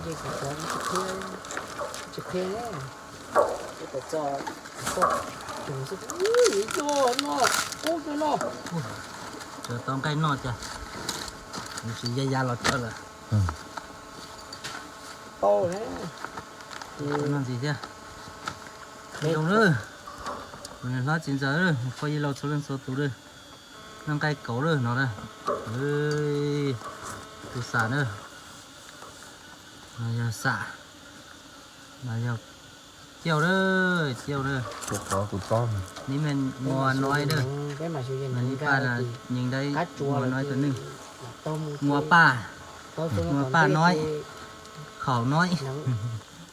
Tsis qhia, tsis qhia. Tso, tso, no, ub, no. Tso tau nqaij noj cas, nws tsis ya ya los tso lawm. Tau, no ntxiv thiab. Zoo lawm, hlob txiv ntxawm, pog yawg laus txhua leej txhua tus lawm. Noj nqaij kauv lawm no na. Tus xam na. No yog xam, no yog ciauj na, ciauj na. Nib me ngua nói na, nib paj nyeeg dai ngua nói tus neeg. Ngua paj, ngua paj nói, khẩu nói.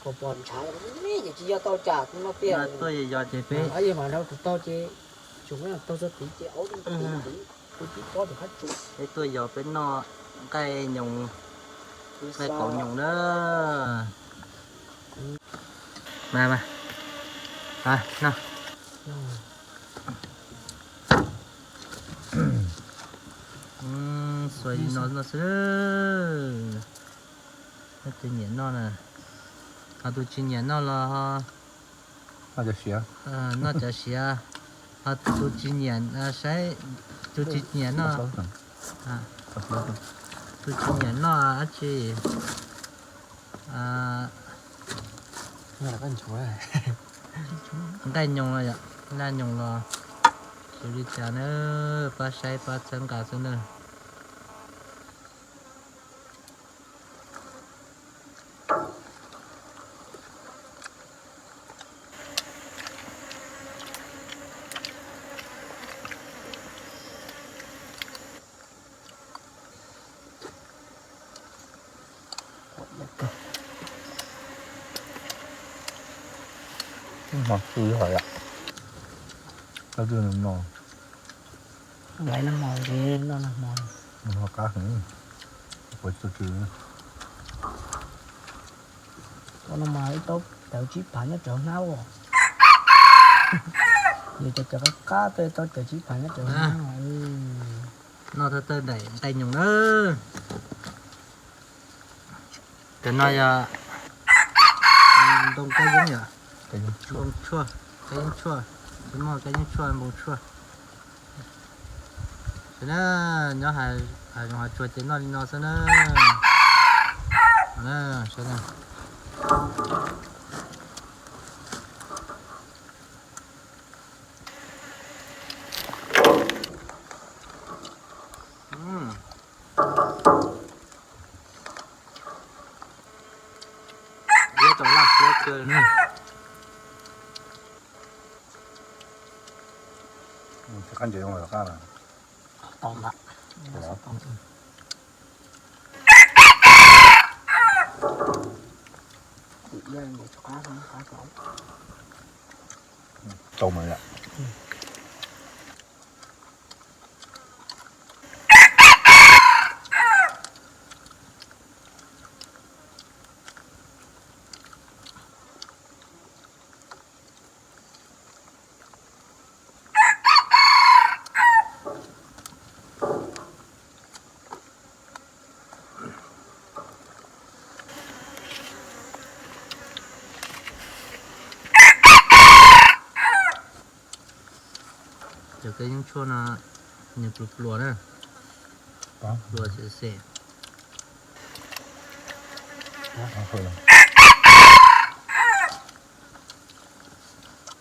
Tuaj yos yos ces peb, peb tuaj yos peb noj nqaij nyoos, nqaij kauv nyoos na. Mas, mas, no. Xuas li no no xwb. Tus nyiam noj na, ho tus tsis nyiam noj los noj cov siav, ho tus tsis nyiam, saib, tus tsis nyiam noj, tus tsis nyiam noj dab tsi, nqaij nyoos los yom, nqaij nyoos los, xws li cas na, pab saib pab txhawb nqa xwb na. Hmo xwb hov yom, tau twg no, lawv noj hmo ces noj noj hmo, noj hmo qab heev, ua tsis tau. Ua no mas ib tau cawv tsib phav nyob rau hnab os. Yus cov cawv qab qab tau ib tau cawv tsib phav nyob rau hnab. Noj thawj thawj daim nqaij nyoos na. Cov no yog ntoo kab yeeb yom, ntoo tshuaj, kab yeeb tshuaj, tus muaj kab yeeb tshuaj npoo tshuaj. Ces na, nyob hav zoov hav tsuag ces noj li no xwb na. Iab tau laj suab kawg na. Tsis qab ntses zoo los qab los. Tau ntag. Tau mas yom. Cov kab yeeb tshuaj no nws pluas pluas na, pluas xem xem.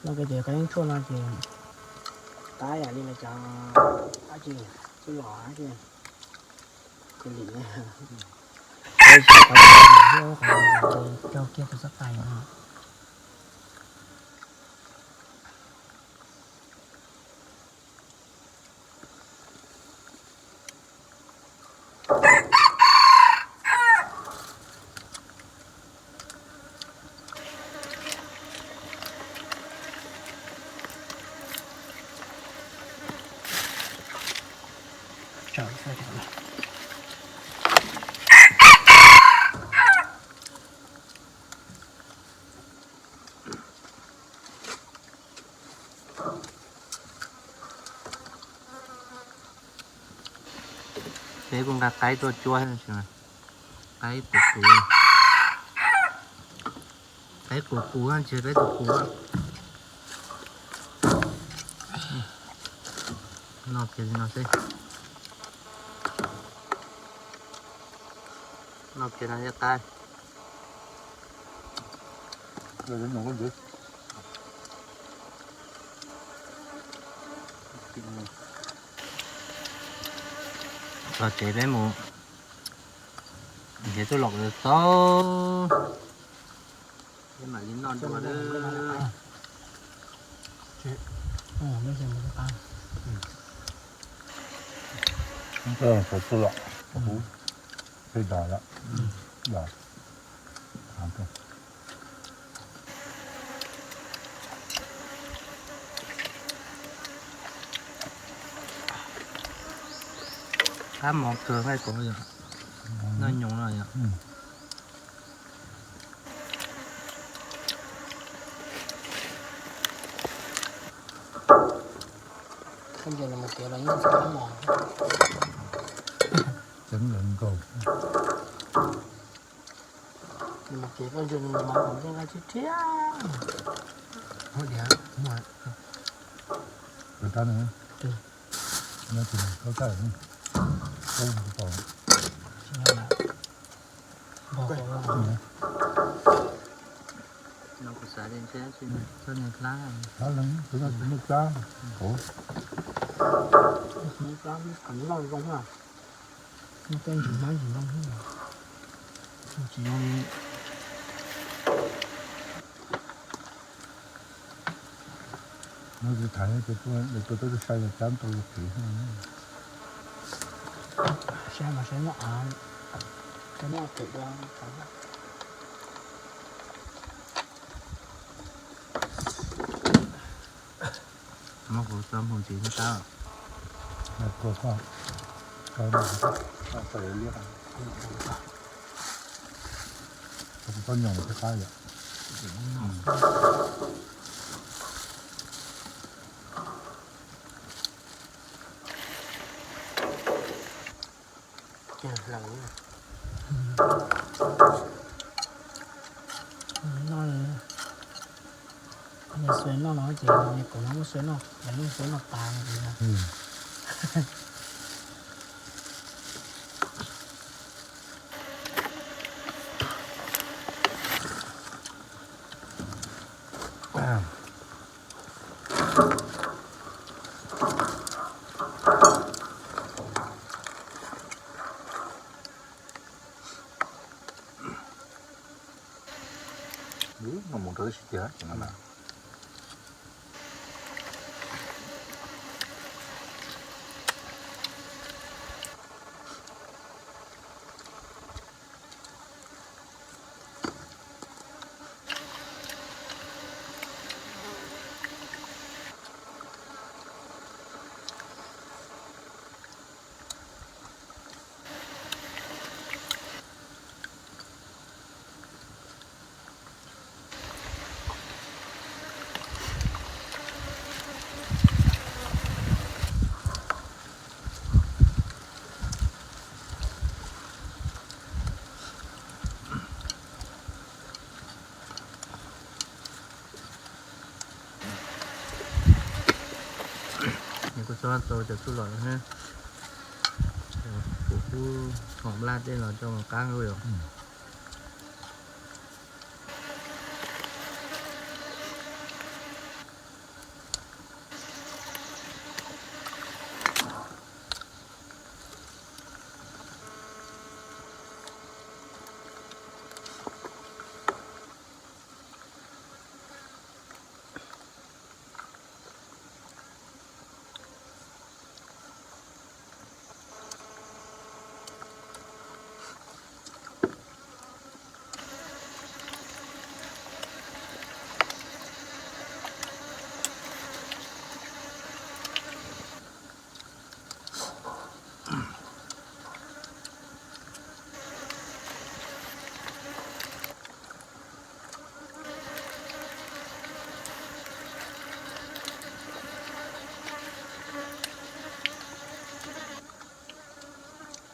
Noj kiag cov kab yeeb tshuaj no ces qab yam li lawv cov dab tsi, tub los dab tsi, lis, raug kiag tus xab tais no. Peb kuj nqa qaib tuaj cuab, qaib puv puv. Peb qus qus, ntshe peb tus qus. Noj kiag li no xwb. Noj kiag no thiaj qab. Los tsev peb mus nrhiav tub los tau, peb mam li noj dua. Qab mov kawg nqaij kuv yom, noj nyoos no yom. Koj ntsia nws mus kev los yeej tsis qab mov. Nws mus kev koj ntsia nws mov hauv yeej nqaij tshiab tshiab. Hauv diav muaj. Rau rab no. Tsis nyob lawm. Npog. No kuv xav tias ntshe tsis txog niag hlab. Hlab leej, tus no tsis muaj plab hauv. Muaj plab, noj zoo na. Muaj tej ntsis hmab ntsis ntoo xwb. Tsis zoo li. No tsis tham ces lawv tus tub sai yog cab ntau yog kev. Saib mas saib noj av, saib noj kev dua. Muab kuv txoj mphooj ntsis thiab tab. Koj, koj, koj, koj liab, koj nyoos thiab qab yom. Noj, nws xuas noj no ces nws kuv no muab xuas noj, nws muab xuas noj tas no ces. Mus rau tib si tiag ces no na. Kuv txog tau cov tub los ne, kuv pub khoom nplaj tej los coj mus qab nkuj yom.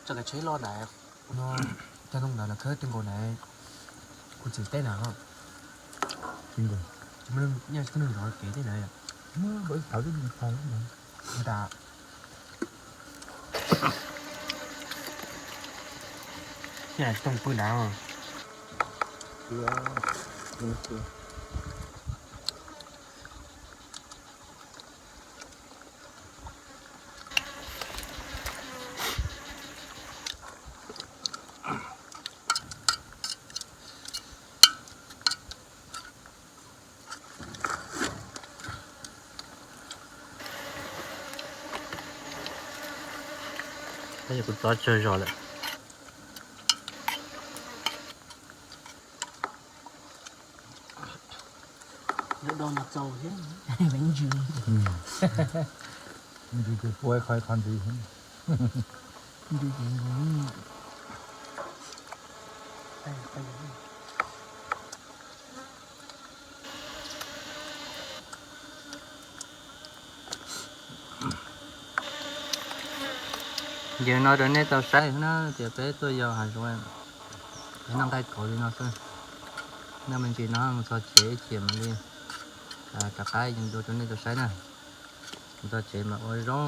Txoj kev tsheb loj ntawd, no, cov ntoo ntawd lawv khawb twg nkaus ntawd, kuv txiv teb ntawd. Nyob tsis muaj neeg zov kev tej ntawd. Nyob tsis muaj neeg zov kev tej ntawd. Nyob tsis muaj neeg pw nrad. Kuv txob tsawg zog lawm. Ntsis, ntsis ces pua qhov, qhov ntsis. Ces no rau nej tau saib na, tias peb tuaj yos hav zoov, peb noj nqaij kauv li no xwb. Noj me ntsis no mus txog tsev ib chim mam li rov qab yees dua rau nej tau saib na. Mus txog tsev mam ua zoo,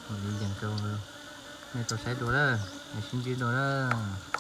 mam li yees rau nej tau saib dua lawm, sib ntsib dua lawm.